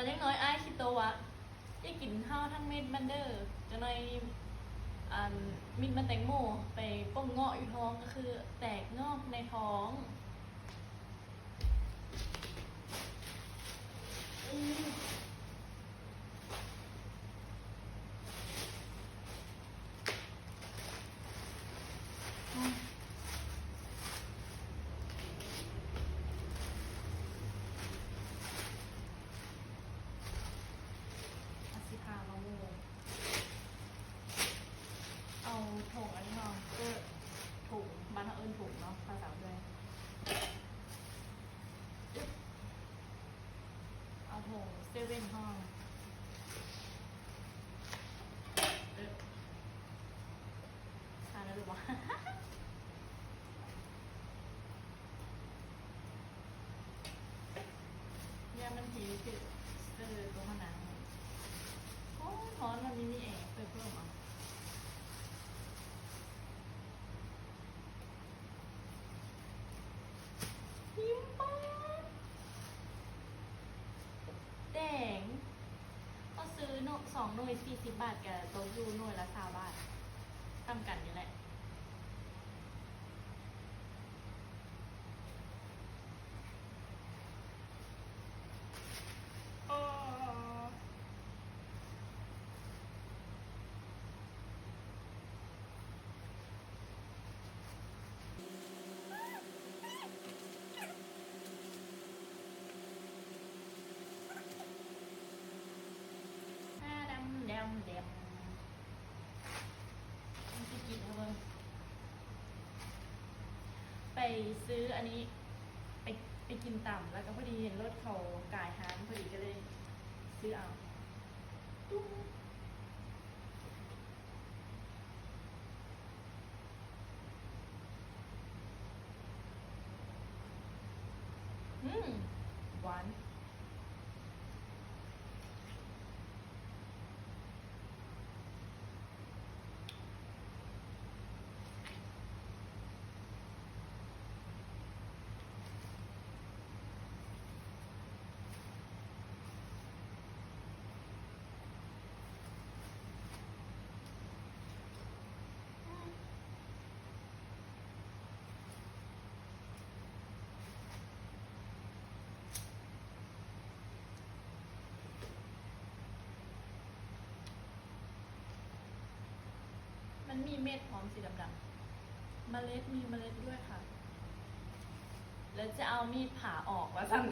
ຢ່າງນ້ອຍອ້າຍຄິດໂຕວ່າ ຢ່າກິນເຫຼົ້າທັງເມັດມັນເດີ້. ຈັກໜ່ອຍ ອັນ ມິດມັນແຕງໂມໄປປົງເງາະຢູ່ທ້ອງ ກໍຄືແຕກງອກໃນທ້ອງ. ອາ ຊິພາມາໝູ່ ເອົາຖົງອັນນີ້ເນາະ ເອີ ຖົງ ບ້ານເຮົາເອີ້ນຖົງເນາະ ພາສາເອື້ອຍ ເອົາຖົງເຊເວັນເຮົາ ເອີ ຊາແລ້ວຫຼືບໍ່? ຢ້ານມັນເທ ເອີ ຕົວເຮົາໜາວ ໂອ້ຍ ຮ້ອນ ມັນມີ ມີແອ ເປີດເພີ່ມເອົາ. ພິມປອນ ແດງ ເຮົາຊື້ໜ່ວຍ ສອງໜ່ວຍສີ່ສິບບາດ ກະຕົກຢູ່ໜ່ວຍລະຊາວບາດ ສ່ຳກັນນີ້ແຫຼະ. ດຳ ດຳ ດຳ. ມັນຊິກິນເອົາເບິ່ງ ໄປຊື້ອັນນີ້ ໄປ ໄປກິນຕຳ ແລ້ວກໍພໍດີເຫັນລົດເຂົາກາຍຮ້ານພໍດີ ກໍເລີຍຊື້ເອົາ. ອືມ ຫວານ. ມັນມີເມັດພ້ອມ ສີດຳໆ ເມລັດ ມີເມລັດດ້ວຍຄ່ະ ແລ້ວຈະເອົາມີດຜ່າອອກວ່າຊັ້ນ.